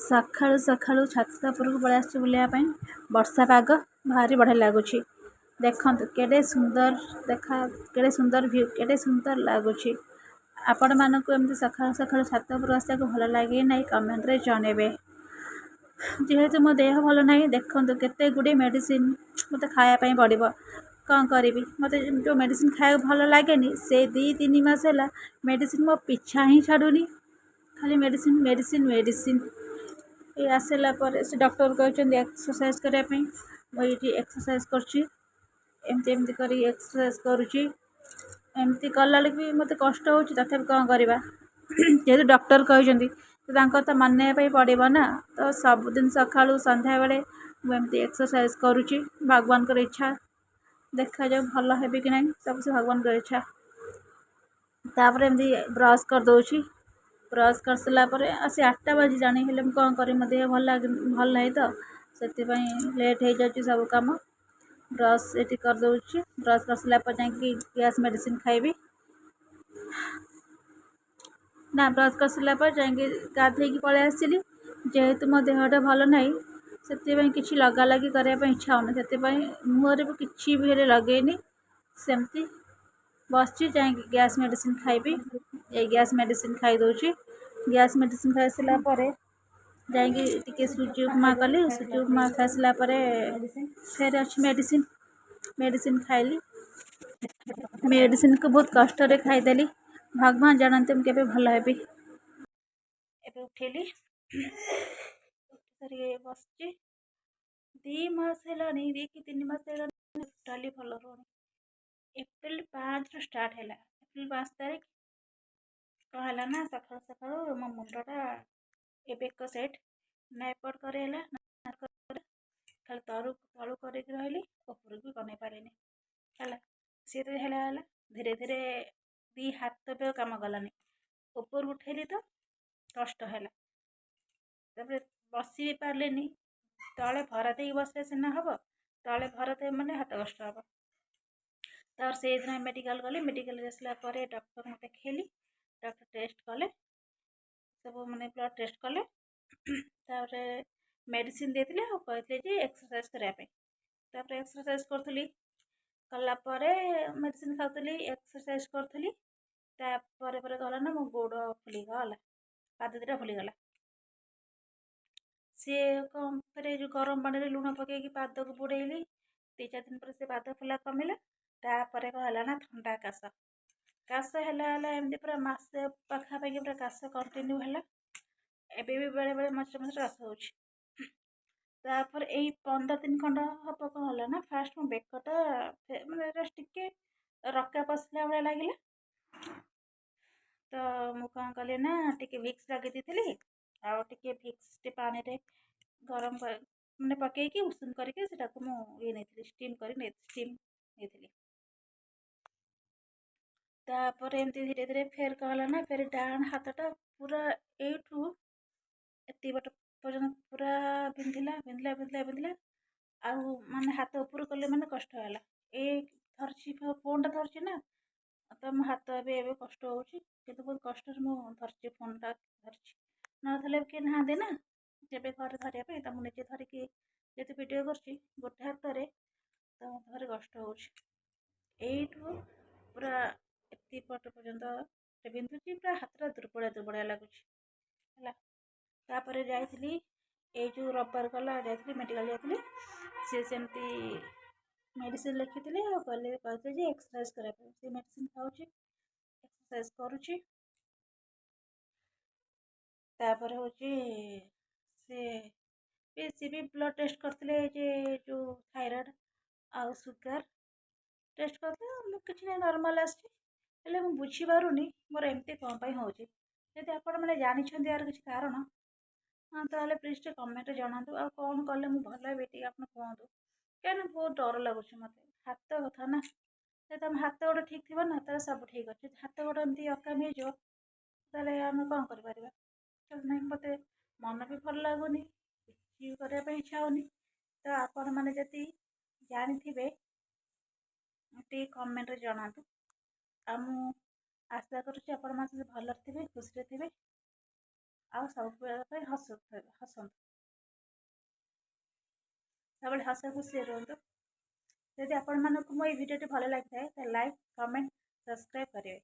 ସକାଳୁ ସକାଳୁ ଛାତ ଉପରକୁ ପଳେଇ ଆସିଛି ବୁଲିବା ପାଇଁ। ବର୍ଷା ପାଗ ଭାରି ବଢ଼ିଆ ଲାଗୁଛି। ଦେଖନ୍ତୁ କେଡ଼େ ସୁନ୍ଦର ଦେଖା, କେଡ଼େ ସୁନ୍ଦର ଭିଉ, କେଡ଼େ ସୁନ୍ଦର ଲାଗୁଛି। ଆପଣମାନଙ୍କୁ ଏମିତି ସକାଳୁ ସକାଳୁ ଛାତ ଉପରକୁ ଆସିବାକୁ ଭଲ ଲାଗେ ନାହିଁ, କମେଣ୍ଟରେ ଜଣେଇବେ। ଯେହେତୁ ମୋ ଦେହ ଭଲ ନାହିଁ, ଦେଖନ୍ତୁ କେତେ ଗୁଡ଼ିଏ ମେଡ଼ିସିନ ମୋତେ ଖାଇବା ପାଇଁ ପଡ଼ିବ। କ'ଣ କରିବି? ମୋତେ ଯେଉଁ ମେଡ଼ିସିନ ଖାଇବାକୁ ଭଲ ଲାଗେନି, ସେ 2-3 ମାସ ହେଲା ମେଡ଼ିସିନ ମୋ ପିଛା ହିଁ ଛାଡ଼ୁନି। ଖାଲି ମେଡ଼ିସିନ, ମେଡ଼ିସିନ, ମେଡ଼ିସିନ। ଏଇ ଆସିଲା ପରେ ସେ ଡକ୍ଟର କହିଛନ୍ତି ଏକ୍ସରସାଇଜ କରିବା ପାଇଁ। ମୁଁ ଏଇଠି ଏକ୍ସରସାଇଜ କରୁଛି, ଏମିତି ଏମିତି କରିକି ଏକ୍ସରସାଇଜ କରୁଛି। ଏମିତି କଲାବେଳକୁ ବି ମୋତେ କଷ୍ଟ ହେଉଛି, ତଥାପି କ'ଣ କରିବା? ଯେହେତୁ ଡକ୍ଟର କହିଛନ୍ତି ତ ତାଙ୍କର ତ ମାନିବା ପାଇଁ ପଡ଼ିବ ନା। ତ ସବୁଦିନ ସକାଳୁ ସନ୍ଧ୍ୟାବେଳେ ମୁଁ ଏମିତି ଏକ୍ସରସାଇଜ କରୁଛି। ଭଗବାନଙ୍କର ଇଚ୍ଛା, ଦେଖାଯାଉ ଭଲ ହେବି କି ନାହିଁ, ସବୁ ସେ ଭଗବାନଙ୍କର ଇଚ୍ଛା। ତାପରେ ଏମିତି ବ୍ରସ୍ କରିଦେଉଛି। ବ୍ରସ୍ କରିସାରିଲା ପରେ ଆସି 8ଟା ବାଜିଲାଣି, ହେଲେ ମୁଁ କ'ଣ କରିବି? ମୋ ଦେହ ଭଲ ନାହିଁ ତ ସେଥିପାଇଁ ଲେଟ୍ ହେଇଯାଉଛି ସବୁ କାମ। ବ୍ରସ୍ ଏଠି କରିଦେଉଛି। ବ୍ରସ୍ କରିସାରିଲା ପରେ ଯାଇକି ଗ୍ୟାସ୍ ମେଡ଼ିସିନ ଖାଇବି। ନା, ବ୍ରସ୍ କରିସାରିଲା ପରେ ଯାଇକି ଗାଧେଇକି ପଳେଇ ଆସିଲି। ଯେହେତୁ ମୋ ଦେହଟା ଭଲ ନାହିଁ, ସେଥିପାଇଁ କିଛି ଲଗାଲଗି କରିବା ପାଇଁ ଇଚ୍ଛା ହେଉନି। ସେଥିପାଇଁ ମୁହଁରେ ବି କିଛି ବି ହେଲେ ଲଗେଇନି, ସେମିତି ବସିଛି। ଯାଇକି ଗ୍ୟାସ୍ ମେଡ଼ିସିନ ଖାଇବି। ଏଇ ଗ୍ୟାସ୍ ମେଡ଼ିସିନ ଖାଇଦେଉଛି। ଗ୍ୟାସ୍ ମେଡ଼ିସିନ ଖାଇସାରିଲା ପରେ ଯାଇକି ଟିକେ ସୁଜି ଉପମା କଲି। ସୁଜି ଉପମା ଖାଇସାରିଲା ପରେ ଫେର ଅଛି ମେଡ଼ିସିନ, ମେଡ଼ିସିନ ଖାଇଲି। ମେଡ଼ିସିନକୁ ବହୁତ କଷ୍ଟରେ ଖାଇଦେଲି। ଭଗବାନ ଜାଣନ୍ତି ମୁଁ କେବେ ଭଲ ହେବି। ଏବେ ଉଠେଇଲି, ଉଠି ବସିଛି। 2 ମାସ ହେଲାଣି, 2 କି 3 ମାସ ହେଲାଣି ଟୋଟାଲି ଭଲ ରହୁନି। ଏପ୍ରିଲ 5ରୁ ଷ୍ଟାର୍ଟ ହେଲା। ଏପ୍ରିଲ 5 ତାରିଖ କ'ଣ ହେଲା ନା, ସକାଳୁ ସକାଳୁ ମୋ ମୁଣ୍ଡଟା ଏ ବେକ ସାଇଡ଼୍ ନା ଏପଟ କରି ହେଲା ନା, ଖାଲି ତଳୁ କରିକି ରହିଲି, ଉପରକୁ ବି ବନେଇ ପାରିନି। ହେଲା ସିଏ ତ ହେଲା ହେଲା, ଧୀରେ ଧୀରେ 2 ହାତ ବି ଆଉ କାମ କଲାନି। ଉପରକୁ ଉଠେଇଲି ତ କଷ୍ଟ ହେଲା। ତାପରେ ବସି ବି ପାରିଲିନି। ତଳେ ଭରା ଦେଇକି ବସିଲେ ସିନା ହେବ, ତଳେ ଭରା ଦେବେ ମାନେ ହାତ କଷ୍ଟ ହେବ। ତାପରେ ସେଇଦିନ ମେଡ଼ିକାଲ ଗଲି। ମେଡ଼ିକାଲରେ ଆସିଲା ପରେ ଡକ୍ଟରଙ୍କୁ ଦେଖେଇଲି। ଡକ୍ଟର ଟେଷ୍ଟ କଲେ ସବୁ, ମାନେ ବ୍ଲଡ଼ ଟେଷ୍ଟ କଲେ। ତାପରେ ମେଡ଼ିସିନ ଦେଇଥିଲେ ଆଉ କହିଥିଲେ ଯେ ଏକ୍ସରସାଇଜ କରିବା ପାଇଁ। ତାପରେ ଏକ୍ସରସାଇଜ କରୁଥିଲି। କଲା ପରେ ମେଡ଼ିସିନ ଖାଉଥିଲି, ଏକ୍ସରସାଇଜ କରୁଥିଲି। ତାପରେ ପରେ ଗଲା ନା ମୋ ଗୋଡ଼ ଫୁଲିଗଲା, ପାଦ ଦୁଇଟା ଫୁଲିଗଲା। ସିଏ କ'ଣ ଫେରେ ଯେଉଁ ଗରମ ପାଣିରେ ଲୁଣ ପକାଇକି ପାଦକୁ ବୁଡ଼େଇଲି। 2-4 ଦିନ ପରେ ସେ ପାଦ ଫୁଲା କମିଲା। ତାପରେ କ'ଣ ହେଲା ନା ଥଣ୍ଡା କାଶ, କାଶ ହେଲା ହେଲା ଏମିତି ପୁରା ମାସେ ପାଖାପାଖି ପୁରା କାଶ କଣ୍ଟିନ୍ୟୁ ହେଲା। ଏବେ ବି ବେଳେବେଳେ ମଝିରେ ମଝିରେ କାଶ ହେଉଛି। ତାପରେ ଏଇ 15 ଦିନ ଖଣ୍ଡ ହବ କ'ଣ ହେଲା ନା, ଫାଷ୍ଟ ମୋ ବେକଟା ମାନେ ଟିକେ ରକା ପଶିଲା ଭଳିଆ ଲାଗିଲା। ତ ମୁଁ କ'ଣ କଲି ନା ଟିକେ ଭିକ୍ସ ଲଗେଇ ଦେଇଥିଲି, ଆଉ ଟିକେ ଭିକ୍ସ ଟିକେ ପାଣିରେ ଗରମ ମାନେ ପକେଇକି ଉଷୁମ କରିକି ସେଟାକୁ ମୁଁ ଇଏ ନେଇଥିଲି, ଷ୍ଟିମ୍ କରି ଷ୍ଟିମ୍ ନେଇଥିଲି। ତାପରେ ଏମିତି ଧୀରେ ଧୀରେ ଫେର କ'ଣ ହେଲା ନା, ଫେର ଡାହାଣ ହାତଟା ପୁରା ଏଇଠୁ ଏତିକି ବାଟ ପର୍ଯ୍ୟନ୍ତ ପୁରା ବିନ୍ଧିଲା, ବିନ୍ଧିଲା, ବିନ୍ଧିଲା, ବିନ୍ଧିଲା। ଆଉ ମାନେ ହାତ ଉପରୁ କଲେ ମାନେ କଷ୍ଟ ହେଲା। ଏ ଧରିଛି ଫୋନ୍ଟା ଧରିଛି ନା, ତ ମୋ ହାତ ଏବେ ଏବେ କଷ୍ଟ ହେଉଛି, କିନ୍ତୁ ବହୁତ କଷ୍ଟରେ ମୁଁ ଧରିଛି ଫୋନ୍ଟା ଧରିଛି। ନଥିଲେ କିଏ ନାହାନ୍ତି ନା ଯେବେ ଘରେ ଧରିବା ପାଇଁ, ତ ମୁଁ ନିଜେ ଧରିକି ଯେହେତୁ ଭିଡ଼ିଓ କରୁଛି ଗୋଟେ ହାତରେ, ତ ମୋତେ ଭାରି କଷ୍ଟ ହେଉଛି। ଏଇଠୁ ପୁରା ଏତିକି ପଟ ପର୍ଯ୍ୟନ୍ତ ବିନ୍ଧୁଛି, ପୁରା ହାତଟା ଦୁର୍ବଳିଆ ଦୁର୍ବଳିଆ ଲାଗୁଛି ହେଲା। ତାପରେ ଯାଇଥିଲି ଏଇ ଯେଉଁ ରବିବାର ଗଲା ଯାଇଥିଲି ମେଡ଼ିକାଲ ଯାଇଥିଲି। ସିଏ ସେମିତି ମେଡ଼ିସିନ ଲେଖିଥିଲେ ଆଉ କହିଥିଲେ ଯେ ଏକ୍ସରସାଇଜ କରିବା ପାଇଁ। ସେ ମେଡ଼ିସିନ ଖାଉଛି, ଏକ୍ସରସାଇଜ କରୁଛି। ତାପରେ ହେଉଛି ସେ ବି ବ୍ଲଡ଼ ଟେଷ୍ଟ କରିଥିଲେ ଯେ ଯେଉଁ ଥାଇରଏଡ଼ ଆଉ ସୁଗାର ଟେଷ୍ଟ କରିଥିଲେ। ମୁଁ କିଛି ନାହିଁ, ନର୍ମାଲ୍ ଆସିଛି। ହେଲେ ମୁଁ ବୁଝିପାରୁନି ମୋର ଏମିତି କ'ଣ ପାଇଁ ହେଉଛି। ଯଦି ଆପଣମାନେ ଜାଣିଛନ୍ତି ଏହାର କିଛି କାରଣ, ହଁ ତାହେଲେ ପ୍ଲିଜ୍ ଟିକେ କମେଣ୍ଟରେ ଜଣାନ୍ତୁ। ଆଉ କ'ଣ କଲେ ମୁଁ ଭଲ ହେବି ଟିକେ ଆପଣ କୁହନ୍ତୁ, କାହିଁକିନା ବହୁତ ଡର ଲାଗୁଛି ମୋତେ। ହାତ କଥା ନା, ଯଦି ଆମ ହାତ ଗୋଡ଼ ଠିକ୍ ଥିବ ନା ତାହେଲେ ସବୁ ଠିକ୍ ଅଛି। ଯଦି ହାତ ଗୋଡ଼ ଏମିତି ଅକାମ ହେଇଯିବ ତାହେଲେ ଆମେ କ'ଣ କରିପାରିବା? ନାଇଁ, ମୋତେ ମନ ବି ଭଲ ଲାଗୁନି, କିଛି ବି କରିବା ପାଇଁ ଇଚ୍ଛା ହେଉନି। ତ ଆପଣମାନେ ଯଦି ଜାଣିଥିବେ ଟିକେ କମେଣ୍ଟରେ ଜଣାନ୍ତୁ। ଆଉ ମୁଁ ଆଶା କରୁଛି ଆପଣମାନେ ସବୁ ଭଲରେ ଥିବେ, ଖୁସିରେ ଥିବେ। ଆଉ ସବୁବେଳେ ପାଇଁ ହସନ୍ତୁ, ସବୁବେଳେ ହସ ଖୁସିରେ ରୁହନ୍ତୁ। ଯଦି ଆପଣମାନଙ୍କୁ ମୋ ଏଇ ଭିଡ଼ିଓଟି ଭଲ ଲାଗିଥାଏ, ତାହେଲେ ଲାଇକ୍, କମେଣ୍ଟ, ସବସ୍କ୍ରାଇବ୍ କରିବେ।